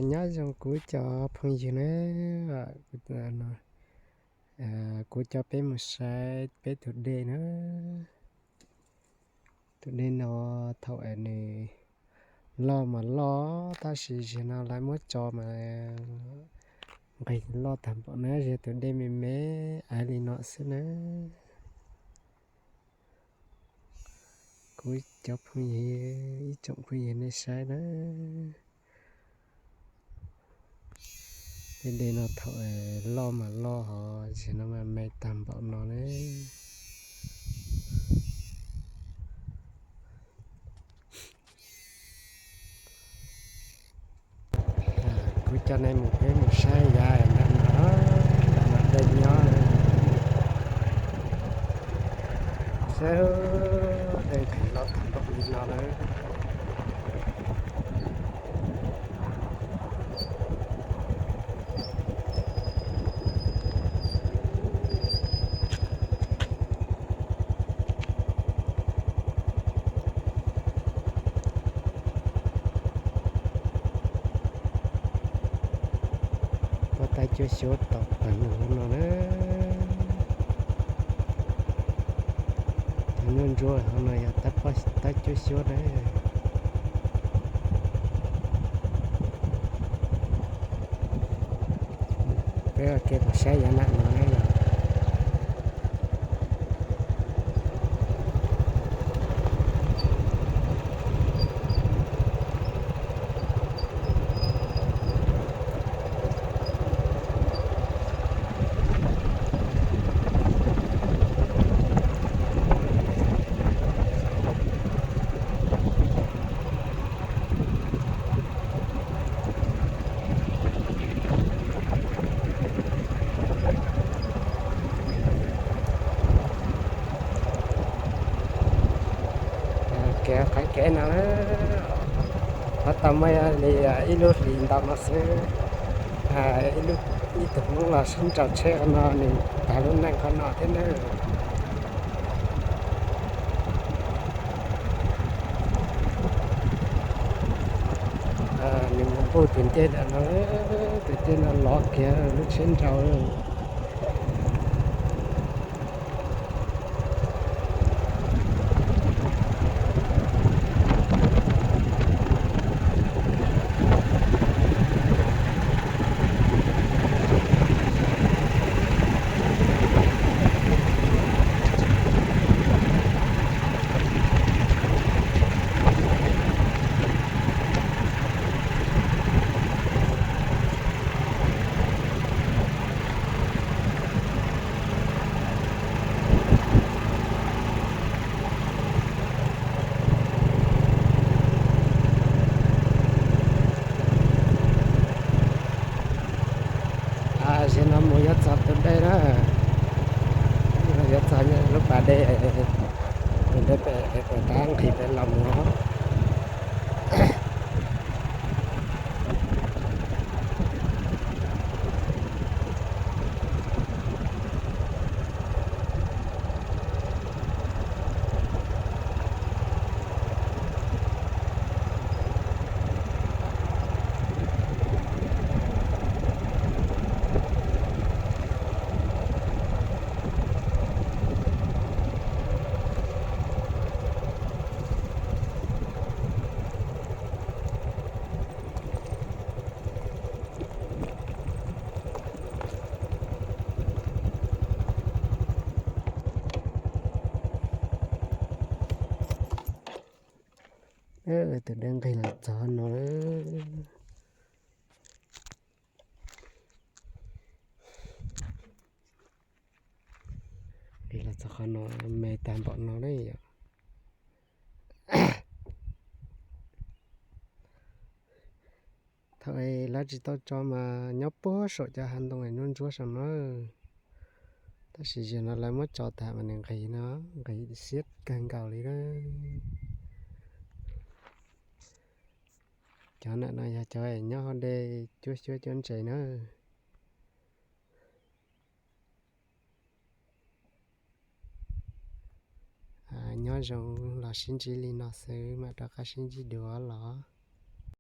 Nyob zoo kuv cov phooj ywg na, kuv coj peb mus saib peb tus dej na. Tus dej no thaum es nws loj mas loj, tab sis zaum no lawv muab tso mas nqis loj tag npaum na, yog tus dej me me aiv li no xwb na. Kuv cov phooj ywg, ib tsoom phooj ywg nej saib na, tej dej no thaum loj mas loj hos zaum no mas me tag npaum no na. Kuv coj nej mus, peb mus saib yav nram no, nram no dej nyob, saib dej nqis loj tag npaum li no lawm. Pob taib cuab xyuab tau pawg lug no na. Cov nyuj ntsuab hauv no yog pob taib cuab xyuab na. Peb ua ke mus saib yav nram no na yom. Kev, qhov kev no, qhov tau muaj li ib lub hlis ntau no xwb. Ib tug Hmoob los sib nraus tsheb qhov no nws tas lub neej qhov no thiab na. Nws mus npuj tus ncej ntawm no, tus ncej no lov kiag lub tsheb nraus. Zaum no mus yuav txog tus dej na, yuav txog lub pas dej, tus dej pem, pem tab nqhis pem los mus. Tus dej nqig los txog no lawm. Nqis los txog qhov no, me tag npaum no na yom. Thaum lawv tsis tau tso mas nyob puag saum cov hav ntoo nyuj ntsuab saum no, tab sis zaum no lawv muab tso tas mas nws nqis no, nqis siab kawg nkaus li na. Cov ntawm no yog cov nyob hauv dej cuab xyuab cuab ntses na. Nyob zoo los sib ntsib li no xwb, mam rov qab sib ntsib dua los.